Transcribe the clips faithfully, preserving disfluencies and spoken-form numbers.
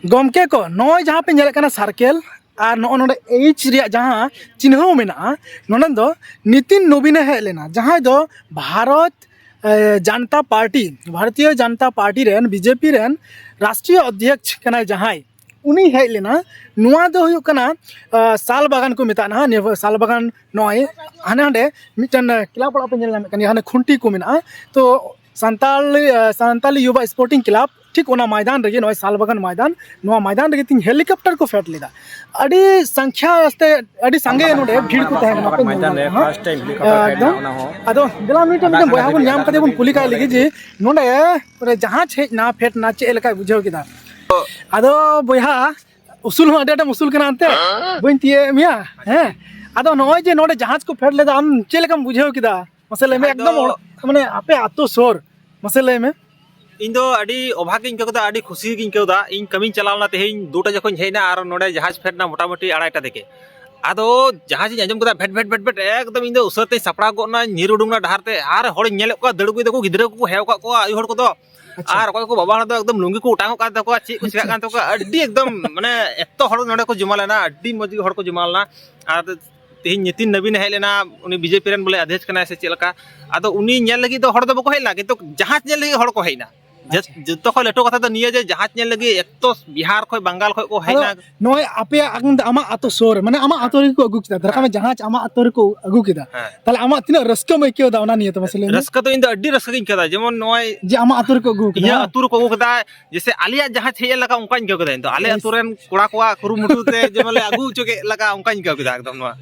ᱜᱚᱢᱠᱮ ᱠᱚ, ᱱᱚᱜᱼᱚᱭ ᱡᱟᱦᱟᱸ ᱯᱮ ᱧᱮᱞᱮᱫ ᱠᱟᱱᱟ ᱥᱟᱨᱠᱮᱞ, ᱟᱨ ᱱᱚᱜᱼᱚ ᱱᱚᱰᱮ ᱮᱭᱤᱪ ᱨᱮᱭᱟᱜ ᱡᱟᱦᱟᱸ ᱪᱤᱱᱦᱟᱹ ᱢᱮᱱᱟᱜᱼᱟ, ᱱᱚᱰᱮ ᱫᱚ ᱱᱤᱛᱤᱱ ᱱᱚᱵᱤᱱᱮ ᱦᱮᱡ ᱞᱮᱱᱟ, ᱡᱟᱦᱟᱸᱭ ᱫᱚ ᱵᱷᱟᱨᱚᱛ ᱮ, ᱡᱟᱱᱛᱟ ᱯᱟᱨᱴᱤ, ᱵᱷᱟᱨᱚᱛᱤᱭᱚ ᱡᱟᱱᱛᱟ ᱯᱟᱨᱴᱤ ᱨᱮᱱ, ᱵᱤᱡᱮᱯᱤ ᱨᱮᱱ ᱨᱟᱥᱴᱨᱤᱭᱚ ᱚᱫᱷᱭᱚᱠᱥ ᱠᱟᱱᱟᱭ ᱡᱟᱦᱟᱸᱭ, ᱩᱱᱤ ᱦᱮᱡ ᱞᱮᱱᱟ᱾ ᱱᱚᱣᱟ ᱫᱚ ᱦᱩᱭᱩᱜ ᱠᱟᱱᱟ, ᱟ, ᱥᱟᱞ ᱵᱟᱜᱟᱱ ᱠᱚ ᱢᱮᱛᱟᱜᱼᱟ ᱱᱟᱦᱟᱜ, ᱱᱤᱭᱟᱹ ᱥᱟᱞ ᱵᱟᱜᱟᱱ ᱱᱚᱜᱼᱚᱭ ᱦᱟᱱᱮ ᱦᱟᱸᱰᱮ ᱢᱤᱫᱴᱮᱱ, ᱟ, ᱠᱞᱟᱵᱽ ᱚᱲᱟᱜ ᱯᱮ ᱧᱮᱞ ᱧᱟᱢᱮᱫ ᱠᱟᱱ ᱜᱮᱭᱟ, ᱦᱟᱱᱮ ᱠᱷᱩᱱᱴᱤ ᱠᱚ ᱢᱮᱱᱟᱜᱼᱟ᱾ ᱛᱚ ᱥᱟᱱᱛᱟᱞᱤ, ᱟ, ᱥᱟᱱᱛᱟᱞᱤ ᱭᱩᱵᱟ ᱥᱯᱳᱨᱴᱤᱝ ᱠᱞᱟᱵᱽ ᱴᱷᱤᱠ ᱚᱱᱟ ᱢᱚᱭᱫᱟᱱ ᱨᱮᱜᱮ, ᱱᱚᱜᱼᱚᱭ ᱥᱟᱞ ᱵᱟᱜᱟᱱ ᱢᱚᱭᱫᱟᱱ, ᱱᱚᱣᱟ ᱢᱚᱭᱫᱟᱱ ᱨᱮᱜᱮ ᱛᱤᱧ ᱦᱮᱞᱤᱠᱚᱯᱴᱟᱨ ᱠᱚ ᱯᱷᱮᱰ ᱞᱮᱫᱟ᱾ ᱟᱹᱰᱤ ᱥᱚᱝᱠᱷᱭᱟ ᱟᱥᱛᱮ, ᱟᱹᱰᱤ ᱥᱟᱸᱜᱮ ᱱᱚᱰᱮ ᱵᱷᱤᱲ ᱠᱚ ᱛᱟᱦᱮᱸ ᱠᱟᱱᱟ᱾ ᱯᱮ ᱧᱮᱞ ᱧᱟᱢ ᱠᱟᱱᱟ᱾ ᱮᱠᱫᱚᱢ᱾ ᱟᱫᱚ ᱫᱮᱞᱟ ᱢᱤᱫᱴᱮᱱ, ᱢᱤᱫᱴᱮᱱ ᱵᱚᱭᱦᱟ ᱵᱚᱱ ᱧᱟᱢ ᱠᱟᱫᱮ, ᱵᱚᱱ ᱠᱩᱞᱤ ᱠᱟᱭ ᱞᱮᱜᱮ ᱡᱮ ᱱᱚᱰᱮ ᱡᱟᱦᱟᱡᱽ ᱦᱮᱡ ᱱᱟ, ᱯᱷᱮᱰ ᱱᱟ, ᱪᱮᱫ ᱞᱮᱠᱟᱭ ᱵᱩᱡᱷᱟᱹᱣ ᱠᱮᱫᱟ? ᱟᱫᱚ ᱵᱚᱭᱦᱟ, ᱩᱥᱩᱞ ᱦᱚᱸ ᱟᱹᱰᱤ ᱟᱸᱴᱮᱢ ᱩᱥᱩᱞ ᱠᱟᱱᱟ ᱮᱱᱛᱮ, ᱵᱟᱹᱧ ᱛᱤᱭᱟᱹᱜ ᱮᱫ ᱢᱮᱭᱟ᱾ ᱦᱮᱸ, ᱟᱫᱚ ᱱᱚᱜᱼᱚᱭ ᱡᱮ ᱱᱚᱰᱮ ᱡᱟᱦᱟᱡᱽ ᱠᱚ ᱯᱷᱮᱰ ᱞᱮᱫᱟ, ᱟᱢ ᱪᱮᱫ ᱞᱮᱠᱟᱢ ᱵᱩᱡᱷᱟᱹᱣ ᱠᱮᱫᱟ? ᱢᱟᱥᱮ ᱞᱟᱹᱭ ᱢᱮ, ᱡᱟᱦᱟᱡᱽ ᱮᱠᱫᱚᱢ ᱫᱚ ᱚᱲ-, ᱢᱟᱱᱮ ᱟᱯᱮ ᱟᱛᱳ ᱥᱩᱨ, ᱢᱟᱥᱮ ᱞᱟᱹᱭ ᱢᱮ᱾ ᱤᱧ ᱫᱚ ᱟᱹᱰᱤ ᱚᱵᱷᱟᱜ ᱜᱤᱧ ᱟᱹᱭᱠᱟᱹᱣ ᱠᱮᱫᱟ, ᱟᱹᱰᱤ ᱠᱷᱩᱥᱤ ᱜᱤᱧ ᱟᱹᱭᱠᱟᱹᱣ ᱫᱟ᱾ ᱤᱧ ᱠᱟᱹᱢᱤᱧ ᱪᱟᱞᱟᱣ ᱞᱮᱱᱟ ᱛᱮᱦᱮᱧ ᱫᱩᱴᱟ ᱡᱚᱠᱷᱚᱱ ᱦᱮᱡ ᱮᱱᱟ, ᱟᱨ ᱱᱚᱰᱮ ᱡᱟᱦᱟᱡᱽ ᱯᱷᱮᱰ ᱮᱱᱟ ᱢᱚᱴᱟᱢᱩᱴᱤ ᱟᱲᱟᱭᱴᱟ ᱫᱤᱠᱮ᱾ ᱟᱫᱚ ᱡᱟᱦᱟᱡᱽ ᱤᱧ ᱟᱸᱡᱚᱢ ᱠᱮᱫᱟ ᱵᱷᱮᱴ ᱵᱷᱮᱴ ᱵᱷᱮᱴ ᱵᱷᱮᱴ, ᱮᱠᱫᱚᱢ ᱤᱧ ᱫᱚ ᱩᱥᱟᱹᱨᱟ ᱛᱮᱧ ᱥᱟᱯᱲᱟᱣ ᱜᱚᱫ ᱮᱱᱟ, ᱧᱤᱨ ᱩᱰᱩᱝ ᱮᱱᱟ ᱰᱟᱦᱟᱨ ᱛᱮ, ᱟᱨ ᱦᱚᱲᱤᱧ ᱧᱮᱞᱮᱫ ᱠᱚᱣᱟ ᱫᱟᱹᱲ ᱟᱹᱜᱩᱭ ᱫᱟᱠᱚ, ᱜᱤᱫᱽᱨᱟᱹ ᱠᱚᱠᱚ ᱦᱮᱣ ᱠᱟᱜ ᱠᱚᱣᱟ, ᱟᱭᱩ ᱦᱚᱲ ᱠᱚᱫᱚ᱾ ᱟᱪᱪᱷᱟ᱾ ᱟᱨ ᱚᱠᱚᱭ ᱠᱚ ᱵᱟᱵᱟ ᱦᱚᱲ ᱫᱚ ᱮᱠᱫᱚᱢ ᱞᱩᱝᱜᱤ ᱠᱚ ᱚᱴᱟᱝ ᱚᱜ ᱠᱟᱱ ᱛᱟᱠᱚᱣᱟ, ᱪᱮᱫ ᱠᱚ ᱪᱤᱠᱟᱜ ᱠᱟᱱ ᱛᱟᱠᱚᱣᱟ, ᱟᱹᱰᱤ ᱮᱠᱫᱚᱢ ᱢᱟᱱᱮ ᱮᱛᱚ ᱦᱚᱲ ᱱᱚᱰᱮ ᱠᱚ ᱡᱚᱢᱟ ᱞᱮᱱᱟ, ᱟᱹᱰᱤ ᱢᱚᱡᱽ ᱜᱮ ᱦᱚᱲ ᱠᱚ ᱡᱚᱢᱟ ᱞᱮᱱᱟ᱾ ᱟᱨ ᱛᱮᱦᱮᱧ ᱱᱤᱛᱤᱱ ᱱᱚᱵᱤᱱᱮ ᱦᱮᱡ ᱞᱮᱱᱟ, ᱩᱱᱤ ᱵᱤᱡᱮᱯᱤ ᱨᱮᱱ ᱵᱚᱞᱮ ᱟᱫᱷᱭᱚᱠᱥ ᱠᱟᱱᱟᱭ ᱥᱮ ᱪᱮᱫ ᱞᱮᱠᱟ, ᱟᱫᱚ ᱩᱱᱤ ᱧᱮᱞ ᱞᱟᱹᱜᱤᱫ ᱫᱚ ᱦᱚᱲ ᱫᱚ ᱵᱟᱠᱚ ᱦᱮᱡ ᱞᱮᱱᱟ, ᱠᱤᱱᱛᱩ ᱡᱟᱦᱟᱡᱽ ᱧᱮᱞ ᱞᱟᱹᱜᱤᱫ ᱦᱚᱲ ᱠᱚ ᱦᱮᱡ ᱮᱱᱟ᱾ ᱡᱚᱛ-, ᱟᱪᱪᱷᱟ᱾ ᱡᱚᱛᱚ ᱠᱷᱚᱱ ᱞᱟᱹᱴᱩ ᱠᱟᱛᱷᱟ ᱫᱚ ᱱᱤᱭᱟᱹ ᱡᱮ ᱡᱟᱦᱟᱡᱽ ᱧᱮᱞ ᱞᱟᱹᱜᱤᱫ ᱮᱛᱚ ᱵᱤᱦᱟᱨ ᱠᱷᱚᱱ, ᱵᱟᱝᱜᱟᱞ ᱠᱷᱚᱱ ᱠᱚ ᱦᱮᱡ ᱟᱫᱚ ᱮᱱᱟ᱾ ᱱᱚᱜᱼᱚᱭ ᱟᱯᱮᱭᱟᱜ, ᱟᱢᱟᱜ ᱟᱛᱳ ᱥᱩᱨ, ᱢᱟᱱᱮ ᱟᱢᱟᱜ ᱟᱛᱳ ᱨᱮᱜᱮ ᱠᱚ ᱟᱹᱜᱩ ᱠᱮᱫᱟ, ᱫᱷᱚᱨᱮ ᱠᱟᱜ ᱢᱮ ᱦᱮᱸ᱾ ᱡᱟᱦᱟᱡᱽ ᱟᱢᱟᱜ ᱟᱛᱳ ᱨᱮᱠᱚ ᱟᱹᱜᱩ ᱠᱮᱫᱟ, ᱦᱮᱸ᱾ ᱛᱟᱦᱞᱮ ᱟᱢᱟᱜ ᱛᱤᱱᱟᱹᱜ ᱨᱟᱹᱥᱠᱟᱹᱢ ᱟᱹᱭᱠᱟᱹᱣ ᱮᱫᱟ ᱚᱱᱟ ᱱᱤᱭᱮ ᱛᱮ ᱢᱟᱥᱮ ᱞᱟᱹᱭ ᱢᱮ? ᱨᱟᱹᱥᱠᱟᱹ ᱫᱚ ᱤᱧ ᱫᱚ ᱟᱹᱰᱤ ᱨᱟᱹᱥᱠᱟᱹ ᱜᱤᱧ ᱟᱹᱭᱠᱟᱹᱣ ᱮᱫᱟ, ᱡᱮᱢᱚᱱ ᱱᱚᱜᱼᱚᱭ ᱡᱮ ᱟᱢᱟᱜ ᱟᱛᱳ ᱨᱮᱠᱚ ᱟᱹᱜᱩ ᱠᱮᱫᱟ, ᱤᱧᱟᱹᱜ ᱦᱮᱸ? ᱟᱹᱛᱩ ᱨᱮᱠᱚ ᱟᱹᱜᱩ ᱠᱮᱫᱟ, ᱡᱮᱭᱥᱮ ᱟᱞᱮᱭᱟᱜ ᱡᱟᱦᱟᱡᱽ ᱦᱮᱡ ᱞᱮᱠᱟ ᱚᱱᱠᱟᱧ ᱟᱹᱭᱠᱟᱹᱣ ᱠᱮᱫᱟ ᱤᱧ ᱫᱚ᱾ ᱟᱞᱮ ᱟᱹᱛᱩ ᱨᱮᱱ ᱠᱚᱲᱟ ᱠᱚᱣᱟᱜ ᱠᱩᱨᱩᱢᱩᱴᱩ ᱛᱮ ᱡᱮ ᱵᱚᱞᱮ ᱟᱹᱜᱩ ᱦᱚᱪᱚ ᱠᱮᱫ ᱞᱮᱠᱟ ᱚᱱᱠᱟᱧ ᱟᱹᱭᱠᱟᱹᱣ ᱠᱮᱫᱟ ᱮᱠᱫᱚᱢ ᱱᱚᱣᱟ᱾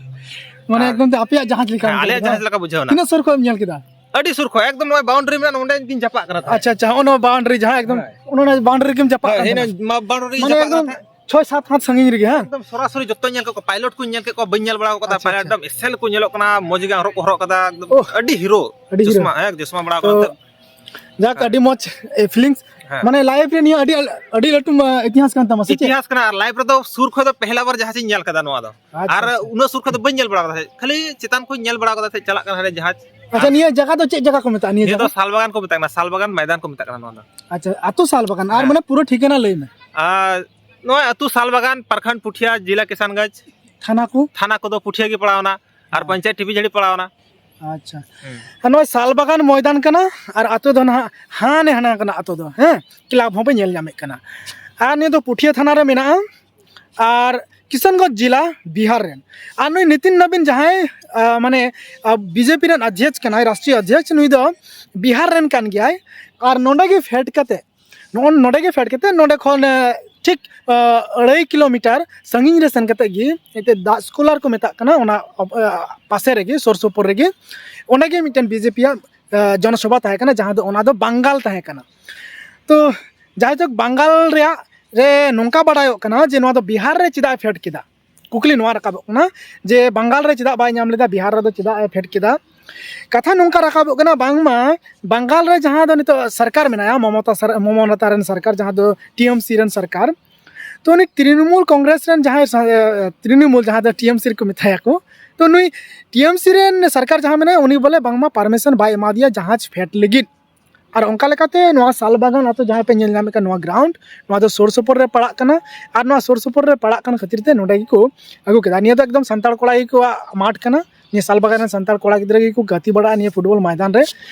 ᱢᱟᱱᱮ ᱟᱨ ᱮᱠᱫᱚᱢ ᱛᱮ ᱟᱯᱮᱭᱟᱜ ᱡᱟᱦᱟᱡᱽ ᱞᱮᱠᱟ ᱦᱮᱸ, ᱟᱹᱭᱠᱟᱹᱣ ᱟᱞᱮᱭᱟᱜ ᱠᱮᱫᱟ, ᱡᱟᱦᱟᱡᱽ ᱵᱟᱝ? ᱞᱮᱠᱟ ᱵᱩᱡᱷᱟᱹᱣ ᱮᱱᱟ᱾ ᱛᱤᱱᱟᱹᱜ ᱥᱩᱨ ᱠᱷᱚᱱ ᱮᱢ ᱧᱮᱞ ᱠᱮᱫᱟ? ᱟᱹᱰᱤ ᱥᱩᱨ ᱠᱷᱚᱱ, ᱮᱠᱫᱚᱢ ᱱᱚᱜᱼᱚᱭ ᱵᱟᱣᱩᱱᱰᱟᱨᱤ ᱢᱮᱱᱟᱜᱼᱟ, ᱱᱚᱸᱰᱮ ᱜᱤᱧ ᱪᱟᱯᱟᱜ ᱠᱟᱱᱟ ᱛᱟᱦᱮᱸᱫ᱾ ᱟᱪᱪᱷᱟ, ᱟᱪᱪᱷᱟ, ᱦᱚᱸᱜᱼᱚ ᱱᱚᱣᱟ ᱵᱟᱣᱩᱱᱰᱟᱨᱤ ᱡᱟᱦᱟᱸ ᱮᱠᱫᱚᱢ, ᱦᱳᱭ᱾ ᱦᱚᱸᱜᱼᱚ ᱱᱚᱣᱟ ᱵᱟᱣᱩᱱᱰᱟᱨᱤ ᱦᱮᱸ, ᱜᱤᱧ ᱦᱮᱸ, ᱪᱟᱯᱟᱜ ᱠᱟᱱᱟ ᱛᱟᱦᱮᱸᱫ᱾ ᱢᱟ-, ᱵᱟᱣᱩᱱᱰᱟᱨᱤ ᱜᱤᱧ ᱢᱟᱱᱮ ᱪᱟᱯᱟᱜ ᱠᱟᱱᱟ ᱮᱠᱫᱚᱢ ᱛᱟᱦᱮᱸᱫ᱾ ᱪᱷᱚᱭ ᱥᱟᱛ ᱦᱟᱛ ᱥᱟᱺᱜᱤᱧ ᱨᱮᱜᱮ, ᱦᱮᱸ? ᱮᱠᱫᱚᱢ ᱥᱚᱨᱟᱥᱚᱨᱤ ᱡᱚᱛᱚᱧ ᱧᱮᱞ ᱠᱮᱫ ᱠᱚᱣᱟ, ᱯᱟᱭᱞᱚᱴ ᱠᱚᱧ ᱧᱮᱞ ᱠᱮᱫ ᱠᱚᱣᱟ, ᱟᱪᱪᱷᱟ, ᱯᱟᱭᱞᱚᱴ ᱟᱪᱪᱷᱟ᱾ ᱮᱠᱫᱚᱢ ᱮᱥᱮᱞ ᱠᱚ ᱧᱮᱞᱚᱜ ᱠᱟᱱᱟ, ᱢᱚᱡᱽ ᱜᱮ ᱟᱝᱨᱚᱵ ᱠᱚ ᱦᱚᱨᱚᱜ ᱠᱟᱫᱟ, ᱮᱠᱫᱚᱢ ᱳᱦ, ᱟᱹᱰᱤ ᱦᱤᱨᱳ᱾ ᱟᱹᱰᱤ ᱦᱤᱨᱳ᱾ ᱪᱚᱥᱢᱟ, ᱦᱮᱸ, ᱪᱚᱥᱢᱟ ᱵᱟᱲᱟ ᱛᱚ, ᱠᱟᱛᱮ᱾ ᱡᱟᱠ, ᱦᱮᱸ᱾ ᱟᱹᱰᱤ ᱢᱚᱡᱽ, ᱮ, feelings᱾ ᱦᱮᱸ᱾ ᱢᱟᱱᱮ life ᱨᱮ ᱱᱤᱭᱟᱹ ᱟᱹᱰᱤ, ᱟᱹᱰᱤ ᱞᱟᱹᱴᱩ, ᱢᱟ, ᱤᱛᱤᱦᱟᱥ ᱠᱟᱱ ᱛᱟᱢᱟ, ᱥᱮ ᱪᱮᱫ? ᱤᱛᱤᱦᱟᱥ ᱠᱟᱱᱟ, ᱟᱨ life ᱨᱮᱫᱚ ᱥᱩᱨ ᱠᱷᱚᱱ ᱫᱚ ᱯᱮᱦᱞᱟ ᱵᱟᱨ ᱡᱟᱦᱟᱡᱽ ᱤᱧ ᱧᱮᱞ ᱠᱟᱫᱟ ᱱᱚᱣᱟ ᱫᱚ᱾ ᱟᱪᱪᱷᱟ, ᱟᱨ ᱟᱪᱪᱷᱟ᱾ ᱩᱱᱟᱹᱜ ᱥᱩᱨ ᱠᱷᱚᱱ ᱫᱚ ᱵᱟᱹᱧ ᱧᱮᱞ ᱵᱟᱲᱟ ᱠᱟᱫᱟ ᱛᱟᱦᱮᱸᱫ, ᱠᱷᱟᱹᱞᱤ ᱪᱮᱛᱟᱱ ᱠᱷᱚᱱ ᱧᱮᱞ ᱵᱟᱲᱟ ᱠᱟᱫᱟ ᱛᱟᱦᱮᱸᱫ, ᱪᱟᱞᱟᱜ ᱠᱟᱱ ᱦᱟᱱᱮ ᱡᱟᱦᱟᱡᱽ᱾ ᱟᱪᱪᱷᱟ, ᱟᱨ ᱱᱤᱭᱟᱹ ᱡᱟᱭᱜᱟ ᱫᱚ ᱪᱮᱫ ᱡᱟᱭᱜᱟ ᱠᱚ ᱢᱮᱛᱟᱜᱼᱟ ᱱᱤᱭᱟᱹ ᱱᱤᱭᱟᱹ ᱫᱚ ᱡᱟᱭᱜᱟ? ᱥᱟᱞ ᱵᱟᱜᱟᱱ ᱠᱚ ᱢᱮᱛᱟᱜ ᱠᱟᱱᱟ, ᱥᱟᱞ ᱵᱟᱜᱟᱱ ᱢᱚᱭᱫᱟᱱ ᱠᱚ ᱢᱮᱛᱟᱜ ᱠᱟᱱᱟ ᱱᱚᱣᱟ ᱫᱚ᱾ ᱟᱪᱪᱷᱟ, ᱟᱹᱛᱩ ᱥᱟᱞ ᱵᱟᱜᱟᱱ᱾ ᱟᱨ ᱦᱮᱸ᱾ ᱢᱟᱱᱮ ᱯᱩᱨᱟᱹ ᱴᱷᱤᱠᱟᱹᱱᱟ ᱞᱟᱹᱭ ᱢᱮ᱾ ᱟᱨ ᱱᱚᱜᱼᱚᱭ ᱟᱹᱛᱩ ᱥᱟᱞᱵᱟᱜᱟᱱ, ᱯᱨᱚᱠᱷᱚᱸᱰ ᱯᱩᱴᱷᱤᱭᱟ, ᱡᱮᱞᱟ ᱠᱤᱥᱟᱱᱜᱚᱸᱡᱽ᱾ ᱛᱷᱟᱱᱟ ᱠᱚ? ᱛᱷᱟᱱᱟ ᱠᱚᱫᱚ ᱯᱩᱴᱷᱤᱭᱟ ᱜᱮ ᱯᱟᱲᱟᱣᱱᱟ, ᱟᱨ ᱦᱮᱸ᱾ ᱯᱚᱧᱪᱟᱭᱮᱛ ᱴᱤᱵᱤ ᱡᱷᱟᱹᱲᱤ ᱯᱟᱲᱟᱣᱱᱟ᱾ ᱟᱪᱪᱷᱟ᱾ ᱦᱮᱸ᱾ ᱟᱨ ᱱᱚᱜᱼᱚᱭ ᱥᱟᱞᱵᱟᱜᱟᱱ ᱢᱚᱭᱫᱟᱱ ᱠᱟᱱᱟ, ᱟᱨ ᱟᱛᱳ ᱫᱚ ᱱᱟᱦᱟᱜ ᱦᱟᱱᱮ ᱦᱟᱱᱟ ᱠᱟᱱᱟ ᱟᱛᱳ ᱫᱚ, ᱦᱮᱸ, ᱠᱞᱟᱵᱽ ᱦᱚᱸᱯᱮ ᱧᱮᱞ ᱧᱟᱢᱮᱫ ᱠᱟᱱᱟ᱾ ᱟᱨ ᱱᱤᱭᱟᱹ ᱫᱚ ᱯᱩᱴᱷᱤᱭᱟ ᱛᱷᱟᱱᱟ ᱨᱮ ᱢᱮᱱᱟᱜᱼᱟ, ᱟᱨ ᱠᱤᱥᱟᱱᱜᱚᱸᱡᱽ ᱡᱮᱞᱟ, ᱵᱤᱦᱟᱨ ᱨᱮᱱ᱾ ᱟᱨ ᱱᱩᱭ ᱱᱤᱛᱤᱱ ᱱᱚᱵᱤᱱ ᱡᱟᱦᱟᱸᱭ, ᱟ, ᱢᱟᱱᱮ, ᱟ, ᱵᱤᱡᱮᱯᱤ ᱨᱮᱱ ᱚᱫᱷᱭᱚᱠᱥ ᱠᱟᱱᱟᱭ, ᱨᱟᱥᱴᱨᱤᱭᱚ ᱚᱫᱷᱭᱚᱠᱥ, ᱱᱩᱭ ᱫᱚ ᱵᱤᱦᱟᱨ ᱨᱮᱱ ᱠᱟᱱ ᱜᱮᱭᱟᱭ᱾ ᱟᱨ ᱱᱚᱰᱮ ᱜᱮ ᱯᱷᱮᱰ ᱠᱟᱛᱮ, ᱱᱚᱜᱼᱚ ᱱᱚᱰᱮ ᱜᱮ ᱯᱷᱮᱰ ᱠᱟᱛᱮ, ᱱᱚᱰᱮ ᱠᱷᱚᱱ, ᱮ, ᱴᱷᱤᱠ, ᱟ, ᱟᱹᱲᱟᱹᱭ ᱠᱤᱞᱳᱢᱤᱴᱟᱨ ᱥᱟᱺᱜᱤᱧ ᱨᱮ ᱥᱮᱱ ᱠᱟᱛᱮ ᱜᱮ ᱢᱤᱫᱴᱮᱡ ᱫᱟᱜ ᱥᱠᱚᱞᱟᱨ ᱠᱚ ᱢᱮᱛᱟᱜ ᱠᱟᱱᱟ, ᱚᱱᱟ, ᱟ, ᱯᱟᱥᱮ ᱨᱮᱜᱮ, ᱥᱩᱨ ᱥᱩᱯᱩᱨ ᱨᱮᱜᱮ, ᱚᱸᱰᱮ ᱜᱮ ᱢᱤᱫᱴᱮᱱ ᱵᱤᱡᱮᱯᱤᱭᱟᱜ, ᱟ, ᱡᱚᱱᱚᱥᱚᱵᱷᱟ ᱛᱟᱦᱮᱸ ᱠᱟᱱᱟ, ᱡᱟᱦᱟᱸ ᱫᱚ, ᱚᱱᱟ ᱫᱚ ᱵᱟᱝᱜᱟᱞ ᱛᱟᱦᱮᱸ ᱠᱟᱱᱟ᱾ ᱛᱚ ᱡᱟᱭᱦᱳᱠ, ᱵᱟᱝᱜᱟᱞ ᱨᱮᱭᱟᱜ ᱨᱮ ᱱᱚᱝᱠᱟ ᱵᱟᱰᱟᱭᱚᱜ ᱠᱟᱱᱟ ᱡᱮ ᱱᱚᱣᱟ ᱫᱚ ᱵᱤᱦᱟᱨ ᱨᱮ ᱪᱮᱫᱟᱜ ᱮ ᱯᱷᱮᱰ ᱠᱮᱫᱟ, ᱠᱩᱠᱞᱤ ᱱᱚᱣᱟ ᱨᱟᱠᱟᱵᱚᱜ ᱠᱟᱱᱟ ᱡᱮ ᱵᱟᱝᱜᱟᱞ ᱨᱮ ᱪᱮᱫᱟᱜ ᱵᱟᱭ ᱧᱟᱢ ᱞᱮᱫᱟ, ᱵᱤᱦᱟᱨ ᱨᱮᱫᱚ ᱪᱮᱫᱟᱜ ᱮ ᱯᱷᱮᱰ ᱠᱮᱫᱟ᱾ ᱠᱟᱛᱷᱟ ᱱᱚᱝᱠᱟ ᱨᱟᱠᱟᱵᱚᱜ ᱠᱟᱱᱟ, ᱵᱟᱝᱢᱟ ᱵᱟᱝᱜᱟᱞ ᱨᱮ ᱡᱟᱦᱟᱸ ᱫᱚ ᱱᱤᱛᱚᱜ ᱥᱚᱨᱠᱟᱨ ᱢᱮᱱᱟᱭᱟ, ᱢᱚᱢᱚᱛᱟ ᱥᱚᱨ-, ᱢᱚᱢᱚᱛᱟ ᱨᱮᱱ ᱥᱚᱨᱠᱟᱨ, ᱡᱟᱦᱟᱸ ᱫᱚ ᱴᱤ ᱮᱢ ᱥᱤ ᱨᱮᱱ ᱥᱚᱨᱠᱟᱨ, ᱛᱚ ᱩᱱᱤ ᱛᱨᱤᱱᱢᱩᱞ ᱠᱚᱝᱜᱨᱮᱥ ᱨᱮᱱ ᱡᱟᱦᱟᱸᱭ ᱥᱟ-, ᱮ, ᱛᱨᱤᱱᱢᱩᱞ, ᱡᱟᱦᱟᱸ ᱫᱚ ᱴᱤ ᱮᱢ ᱥᱤ ᱨᱮᱠᱚ ᱢᱮᱛᱟᱭᱟᱠᱚ, ᱛᱚ ᱱᱩᱭ ᱴᱤ ᱮᱢ ᱥᱤ ᱨᱮᱱ ᱥᱚᱨᱠᱟᱨ ᱡᱟᱦᱟᱸ ᱢᱮᱱᱟᱭᱟ, ᱩᱱᱤ ᱵᱚᱞᱮ ᱵᱟᱝᱢᱟ ᱯᱟᱨᱢᱤᱥᱚᱱ ᱵᱟᱭ ᱮᱢᱟ ᱫᱮᱭᱟ ᱡᱟᱦᱟᱡᱽ ᱯᱷᱮᱰ ᱞᱟᱹᱜᱤᱫ᱾ ᱟᱨ ᱚᱱᱠᱟ ᱞᱮᱠᱟᱛᱮ ᱱᱚᱣᱟ ᱥᱟᱞᱵᱟᱜᱟᱱ ᱟᱛᱳ ᱡᱟᱦᱟᱸ ᱯᱮ ᱧᱮᱞ ᱧᱟᱢᱮᱫ ᱠᱟᱱ, ᱱᱚᱣᱟ ᱜᱨᱟᱣᱩᱱᱰ, ᱱᱚᱣᱟ ᱫᱚ ᱥᱩᱨ ᱥᱩᱯᱩᱨ ᱨᱮ ᱯᱟᱲᱟᱜ ᱠᱟᱱᱟ᱾ ᱟᱨ ᱱᱚᱣᱟ ᱥᱩᱨ ᱥᱩᱯᱩᱨ ᱨᱮ ᱯᱟᱲᱟᱜ ᱠᱟᱱ ᱠᱷᱟᱹᱛᱤᱨ ᱛᱮ ᱱᱚᱰᱮ ᱜᱮᱠᱚ ᱟᱹᱜᱩ ᱠᱮᱫᱟ᱾ ᱱᱤᱭᱟᱹ ᱫᱚ ᱮᱠᱫᱚᱢ ᱥᱟᱱᱛᱟᱲ ᱠᱚᱲᱟ ᱜᱮᱠᱚᱣᱟᱜ ᱢᱟᱴᱷ ᱠᱟᱱᱟ᱾ ᱱᱤᱭᱟᱹ ᱥᱟᱞᱵᱟᱜᱟᱱ ᱨᱮᱱ ᱥᱟᱱᱛᱟᱲ ᱠᱚᱲᱟ ᱜᱤᱫᱽᱨᱟᱹ ᱜᱮᱠᱚ ᱜᱟᱛᱮ ᱵᱟᱲᱟᱜᱼᱟ ᱱᱤᱭᱟᱹ ᱯᱷᱩᱴᱵᱚᱞ ᱢᱚᱭᱫᱟᱱ ᱨᱮ᱾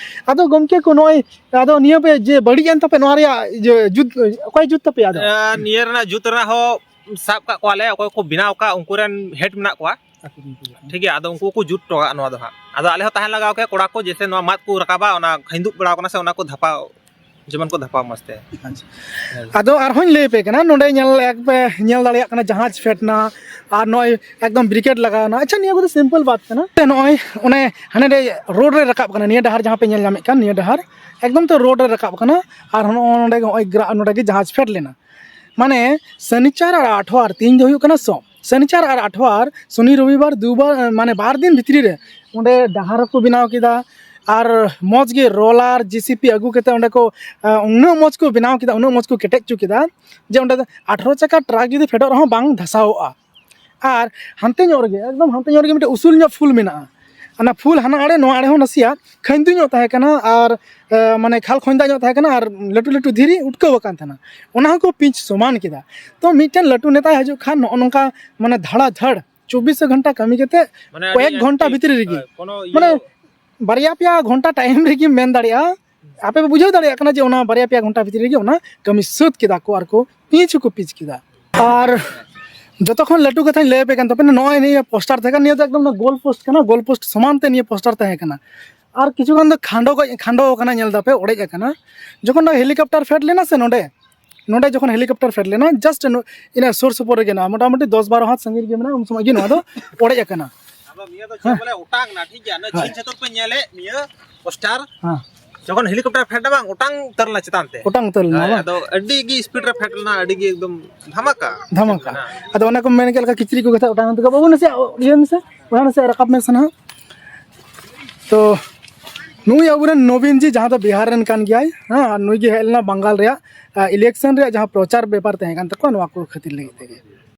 ᱟᱫᱚ ᱜᱚᱢᱠᱮ ᱠᱚ, ᱱᱚᱜᱼᱚᱭ, ᱟᱫᱚ ᱱᱤᱭᱟᱹ ᱯᱮ ᱡᱮ ᱵᱟᱹᱲᱤᱡ ᱮᱱ ᱛᱟᱯᱮ, ᱱᱚᱣᱟ ᱨᱮᱭᱟᱜ ᱤᱭᱟᱹ ᱡᱩᱛ, ᱚᱠᱚᱭ ᱡᱩᱛ ᱛᱟᱯᱮᱭᱟ ᱟᱫᱚ? ᱟᱨ ᱱᱤᱭᱟᱹ ᱨᱮᱱᱟᱜ ᱡᱩᱛ ᱨᱮᱱᱟᱜ ᱦᱚᱸ ᱥᱟᱵ ᱠᱟᱜ ᱠᱚᱣᱟᱞᱮ, ᱚᱠᱚᱭ ᱠᱚ ᱵᱮᱱᱟᱣ ᱠᱟᱜ, ᱩᱱᱠᱩ ᱨᱮᱱ ᱦᱮᱰ ᱢᱮᱱᱟᱜ ᱠᱚᱣᱟ᱾ ᱟᱠᱚ ᱴᱷᱮᱱ ᱠᱚ ᱪᱟᱞᱟᱜᱼᱟ᱾ ᱴᱷᱤᱠ ᱜᱮᱭᱟ, ᱟᱫᱚ ᱩᱱᱠᱩ ᱠᱚ ᱡᱩᱛ ᱦᱚᱴᱚ ᱠᱟᱜᱼᱟ ᱱᱚᱣᱟ ᱫᱚ ᱦᱟᱸᱜ᱾ ᱟᱫᱚ ᱟᱞᱮ ᱦᱚᱸ ᱛᱟᱦᱮᱱ ᱞᱟᱜᱟᱣ ᱠᱮᱭᱟ, ᱠᱚᱲᱟ ᱠᱚ, ᱡᱮᱭᱥᱮ ᱱᱚᱣᱟ ᱢᱟᱫ ᱠᱚ ᱨᱟᱠᱟᱵᱟ, ᱚᱱᱟ ᱠᱷᱟᱹᱧᱫᱩᱜ ᱵᱟᱲᱟᱣ ᱠᱟᱱᱟ ᱥᱮ, ᱚᱱᱟ ᱠᱚ ᱫᱷᱟᱯᱟᱣ, ᱡᱮᱢᱚᱱ ᱠᱚ ᱫᱷᱟᱯᱟᱣ ᱢᱚᱡᱽ ᱛᱮ᱾ ᱟᱪᱪᱷᱟ᱾ ᱦᱮᱸ᱾ ᱟᱫᱚ ᱟᱨᱦᱚᱸᱧ ᱞᱟᱹᱭ ᱟᱯᱮ ᱠᱟᱱᱟ, ᱱᱚᱰᱮ ᱧᱮᱞ, ᱮᱠ ᱯᱮ ᱧᱮᱞ ᱫᱟᱲᱮᱭᱟᱜ ᱠᱟᱱᱟ, ᱡᱟᱦᱟᱡᱽ ᱯᱷᱮᱰ ᱮᱱᱟ ᱟᱨ ᱱᱚᱜᱼᱚᱭ ᱮᱠᱫᱚᱢ ᱵᱨᱤᱠᱮᱰ ᱞᱟᱜᱟᱣ ᱮᱱᱟ᱾ ᱟᱪᱪᱷᱟ, ᱱᱤᱭᱟᱹ ᱠᱚᱫᱚ ᱥᱤᱢᱯᱮᱞ ᱵᱟᱛ ᱠᱟᱱᱟ᱾ ᱱᱚᱜᱼᱚᱭ ᱚᱱᱮ ᱦᱟᱱᱮ ᱨᱮ ᱨᱳᱰ ᱨᱮ ᱨᱟᱠᱟᱵ ᱠᱟᱱᱟ, ᱱᱤᱭᱟᱹ ᱰᱟᱦᱟᱨ ᱡᱟᱦᱟᱸ ᱯᱮ ᱧᱮᱞ ᱧᱟᱢᱮᱫ ᱠᱟᱱ, ᱱᱤᱭᱟᱹ ᱰᱟᱦᱟᱨ ᱮᱠᱫᱚᱢ ᱛᱮ ᱨᱳᱰ ᱨᱮ ᱨᱟᱠᱟᱵ ᱠᱟᱱᱟ᱾ ᱟᱨ ᱱᱚᱜᱼᱚ ᱱᱚᱰᱮ ᱜᱮ, ᱱᱚᱜᱼᱚᱭ ᱜᱨᱟ-, ᱱᱚᱰᱮ ᱜᱮ ᱡᱟᱦᱟᱡᱽ ᱯᱷᱮᱰ ᱞᱮᱱᱟ᱾ ᱢᱟᱱᱮ ᱥᱚᱱᱤᱪᱟᱨ ᱟᱨ ᱟᱴᱷᱣᱟᱨ, ᱛᱮᱦᱮᱧ ᱫᱚ ᱦᱩᱭᱩᱜ ᱠᱟᱱᱟ ᱥᱚ-, ᱥᱚᱱᱤᱪᱟᱨ ᱟᱨ ᱟᱴᱷᱣᱟᱨ, ᱥᱚᱱᱤ ᱨᱚᱵᱤᱵᱟᱨ ᱫᱩ ᱵᱟᱨ, ᱢᱟᱱᱮ ᱵᱟᱨ ᱫᱤᱱ ᱵᱷᱤᱛᱨᱤ ᱨᱮ ᱚᱸᱰᱮ ᱰᱟᱦᱟᱨ ᱦᱚᱸᱠᱚ ᱵᱮᱱᱟᱣ ᱠᱮᱫᱟ᱾ ᱟᱨ ᱢᱚᱡᱽ ᱜᱮ ᱨᱳᱞᱟᱨ, ᱡᱮ ᱥᱤ ᱯᱤ ᱟᱹᱜᱩ ᱠᱟᱛᱮ ᱚᱸᱰᱮ ᱠᱚ, ᱟ, ᱩᱱᱟᱹᱜ ᱢᱚᱡᱽ ᱠᱚ ᱵᱮᱱᱟᱣ ᱠᱮᱫᱟ, ᱩᱱᱟᱹᱜ ᱢᱚᱡᱽ ᱠᱚ ᱠᱮᱴᱮᱡ ᱦᱚᱪᱚ ᱠᱮᱫᱟ ᱡᱮ ᱚᱸᱰᱮ ᱫᱚ ᱟᱴᱷᱨᱚ ᱪᱟᱠᱟ ᱴᱨᱟᱠ ᱡᱩᱫᱤ ᱯᱷᱮᱰᱚᱜ ᱨᱮᱦᱚᱸ ᱵᱟᱝ ᱫᱷᱟᱥᱟᱣᱚᱜᱼᱟ᱾ ᱟᱨ ᱦᱟᱱᱛᱮ ᱧᱚᱜ ᱨᱮᱜᱮ, ᱮᱠᱫᱚᱢ ᱦᱟᱱᱛᱮ ᱧᱚᱜ ᱨᱮᱜᱮ ᱢᱤᱫᱴᱮᱱ ᱩᱥᱩᱞ ᱧᱚᱜ ᱯᱩᱞ ᱢᱮᱱᱟᱜᱼᱟ᱾ ᱚᱱᱟ ᱯᱷᱩᱞ ᱦᱟᱱᱟ ᱟᱲᱮ ᱱᱚᱣᱟ ᱟᱲᱮ ᱦᱚᱸ ᱱᱟᱥᱮᱭᱟᱜ ᱠᱷᱟᱹᱧᱫᱩ ᱧᱚᱜ ᱛᱟᱦᱮᱸ ᱠᱟᱱᱟ, ᱟᱨ ᱮ, ᱢᱟᱱᱮ ᱠᱷᱟᱞ ᱠᱷᱚᱸᱡᱽᱫᱟ ᱧᱚᱜ ᱛᱟᱦᱮᱸ ᱠᱟᱱᱟ, ᱟᱨ ᱞᱟᱹᱴᱩ ᱞᱟᱹᱴᱩ ᱫᱷᱤᱨᱤ ᱩᱴᱠᱟᱹᱣ ᱟᱠᱟᱱ ᱛᱟᱦᱮᱱᱟ᱾ ᱚᱱᱟ ᱦᱚᱸᱠᱚ ᱯᱤᱪ ᱥᱚᱢᱟᱱ ᱠᱮᱫᱟ᱾ ᱛᱚ ᱢᱤᱫᱴᱮᱱ ᱞᱟᱹᱴᱩ ᱱᱮᱛᱟᱭ ᱦᱤᱡᱩᱜ ᱠᱷᱟᱱ ᱱᱚᱜᱼᱚ ᱱᱚᱝᱠᱟ ᱢᱟᱱᱮ ᱫᱷᱟᱲᱟ ᱫᱷᱟᱲ ᱪᱚᱵᱵᱤᱥ ᱜᱷᱚᱱᱴᱟ ᱠᱟᱹᱢᱤ ᱠᱟᱛᱮ ᱢᱟᱱᱮ ᱟᱹᱰᱤ ᱠᱚᱭᱮᱠ ᱜᱷᱚᱱᱴᱟ ᱟᱹᱰᱤ, ᱵᱷᱤᱛᱨᱤ ᱨᱮᱜᱮ, ᱦᱳᱭ, ᱠᱳᱱᱳ ᱤᱭᱟᱹ ᱢᱟᱱᱮ ᱵᱟᱨᱭᱟ ᱯᱮᱭᱟ ᱜᱷᱚᱱᱴᱟ ᱴᱟᱭᱤᱢ ᱨᱮᱜᱮᱢ ᱢᱮᱱ ᱫᱟᱲᱮᱭᱟᱜᱼᱟ᱾ ᱟᱯᱮ ᱯᱮ ᱵᱩᱡᱷᱟᱹᱣ ᱫᱟᱲᱮᱭᱟᱜ ᱠᱟᱱᱟ ᱡᱮ ᱚᱱᱟ ᱵᱟᱨᱭᱟ ᱯᱮᱭᱟ ᱜᱷᱚᱱᱴᱟ ᱵᱷᱤᱛᱨᱤ ᱨᱮᱜᱮ ᱚᱱᱟ ᱠᱟᱹᱢᱤ ᱥᱟᱹᱛ ᱠᱮᱫᱟ ᱠᱚ ᱟᱨ ᱠᱚ ᱯᱤᱪ ᱦᱚᱸᱠᱚ ᱯᱤᱪ ᱠᱮᱫᱟ᱾ ᱟᱨ ᱡᱚᱛᱚ ᱠᱷᱚᱱ ᱞᱟᱹᱴᱩ ᱠᱟᱛᱷᱟᱧ ᱞᱟᱹᱭ ᱟᱯᱮ ᱠᱟᱱ ᱛᱟᱯᱮ, ᱱᱚᱜᱼᱚᱭ ᱱᱤᱭᱟᱹ ᱯᱳᱥᱴᱟᱨ ᱛᱟᱦᱮᱸ ᱠᱟᱱᱟ, ᱱᱤᱭᱟᱹ ᱫᱚ ᱮᱠᱫᱚᱢ ᱚᱱᱟ ᱜᱳᱞ ᱯᱳᱥᱴ ᱠᱟᱱᱟ, ᱜᱳᱞ ᱯᱳᱥᱴ ᱥᱚᱢᱟᱱ ᱛᱮ ᱱᱤᱭᱟᱹ ᱯᱳᱥᱴᱟᱨ ᱛᱟᱦᱮᱸ ᱠᱟᱱᱟ᱾ ᱟᱨ ᱠᱤᱪᱷᱩ ᱜᱟᱱ ᱫᱚ ᱠᱷᱟᱸᱰᱚ ᱠᱚ, ᱠᱷᱟᱸᱰᱚ ᱟᱠᱟᱱᱟ, ᱧᱮᱞ ᱫᱟᱯᱮ ᱚᱲᱮᱡ ᱟᱠᱟᱱᱟ᱾ ᱡᱚᱠᱷᱚᱱ ᱱᱚᱣᱟ ᱦᱮᱞᱤᱠᱚᱯᱴᱟᱨ ᱯᱷᱮᱰ ᱞᱮᱱᱟ ᱥᱮ ᱱᱚᱰᱮ, ᱱᱚᱰᱮ ᱡᱚᱠᱷᱚᱱ ᱦᱮᱞᱤᱠᱚᱯᱴᱟᱨ ᱯᱷᱮᱰ ᱞᱮᱱᱟ, ᱡᱟᱥᱴ ᱤᱱᱟᱹ ᱥᱩᱨ ᱥᱩᱯᱩᱨ ᱨᱮᱜᱮ ᱢᱮᱱᱟᱜᱼᱟ, ᱢᱚᱴᱟᱢᱩᱴᱤ ᱫᱚᱥ ᱵᱟᱨᱚ ᱦᱟᱛ ᱥᱟᱺᱜᱤᱧ ᱨᱮᱜᱮ ᱢᱮᱱᱟᱜᱼᱟ, ᱩᱱ ᱥᱚᱢᱚᱭ ᱜᱮ ᱱᱚᱣᱟ ᱫᱚ ᱚᱲᱮᱡ ᱟᱠᱟᱱᱟ᱾ ᱟᱫᱚ ᱱᱤᱭᱟᱹ ᱫᱚ ᱪᱮᱫ ᱦᱮᱸ᱾ ᱵᱚᱞᱮ ᱚᱴᱟᱝ ᱮᱱᱟ, ᱴᱷᱤᱠ ᱜᱮᱭᱟ, ᱚᱱᱟ ᱦᱳᱭ᱾ ᱡᱷᱤᱞ ᱪᱷᱟᱹᱛᱩᱨ ᱯᱮ ᱧᱮᱞᱮᱫ ᱱᱤᱭᱟᱹ ᱯᱳᱥᱴᱟᱨ, ᱦᱮᱸ᱾ ᱡᱚᱠᱷᱚᱱ ᱦᱮᱞᱤᱠᱚᱯᱴᱟᱨ ᱯᱷᱮᱰ ᱮᱱᱟ ᱵᱟᱝ, ᱚᱴᱟᱝ ᱩᱛᱟᱹᱨ ᱞᱮᱱᱟ ᱪᱮᱛᱟᱱ ᱛᱮ᱾ ᱚᱴᱟᱝ ᱩᱛᱟᱹᱨ ᱞᱮᱱᱟ ᱦᱳᱭ, ᱵᱟᱝ? ᱟᱫᱚ ᱟᱹᱰᱤ ᱜᱮ ᱥᱯᱤᱰ ᱨᱮ ᱯᱷᱮᱰ ᱞᱮᱱᱟ, ᱟᱹᱰᱤ ᱜᱮ ᱮᱠᱫᱚᱢ ᱫᱷᱟᱢᱟᱠᱟ᱾ ᱫᱷᱟᱢᱟᱠᱟ᱾ ᱦᱮᱸ᱾ ᱟᱫᱚ ᱚᱱᱟ ᱠᱚ ᱢᱮᱱ ᱠᱮᱫ ᱞᱮᱠᱟ ᱠᱤᱪᱨᱤᱡ ᱠᱚ ᱠᱟᱛᱷᱟ ᱚᱴᱟᱝ ᱛᱮᱜᱮ ᱵᱟᱹᱵᱩ ᱱᱟᱥᱮᱭᱟᱜ ᱤᱭᱟᱹ ᱢᱮᱥᱮ, ᱚᱱᱟ ᱱᱟᱥᱮᱭᱟᱜ ᱨᱟᱠᱟᱵ ᱢᱮᱥᱮ ᱱᱟᱦᱟᱜ᱾ ᱛᱚ ᱱᱩᱭ ᱟᱵᱚᱨᱮᱱ ᱱᱚᱵᱤᱱ ᱡᱤ, ᱡᱟᱦᱟᱸ ᱫᱚ ᱵᱤᱦᱟᱨ ᱨᱮᱱ ᱠᱟᱱ ᱜᱮᱭᱟᱭ, ᱦᱮᱸ, ᱟᱨ ᱱᱩᱭ ᱜᱮ ᱦᱮᱡ ᱞᱮᱱᱟ ᱵᱟᱝᱜᱟᱞ ᱨᱮᱭᱟᱜ, ᱟ, ᱤᱞᱮᱠᱥᱚᱱ ᱨᱮᱭᱟᱜ ᱡᱟᱦᱟᱸ ᱯᱨᱚᱪᱟᱨ ᱵᱮᱯᱟᱨ ᱛᱟᱦᱮᱸ ᱠᱟᱱ ᱛᱟᱠᱚᱣᱟ, ᱱᱚᱣᱟ ᱠᱚ ᱠᱷᱟᱹᱛᱤᱨ ᱞᱟᱹᱜᱤᱫ ᱛᱮᱜᱮ᱾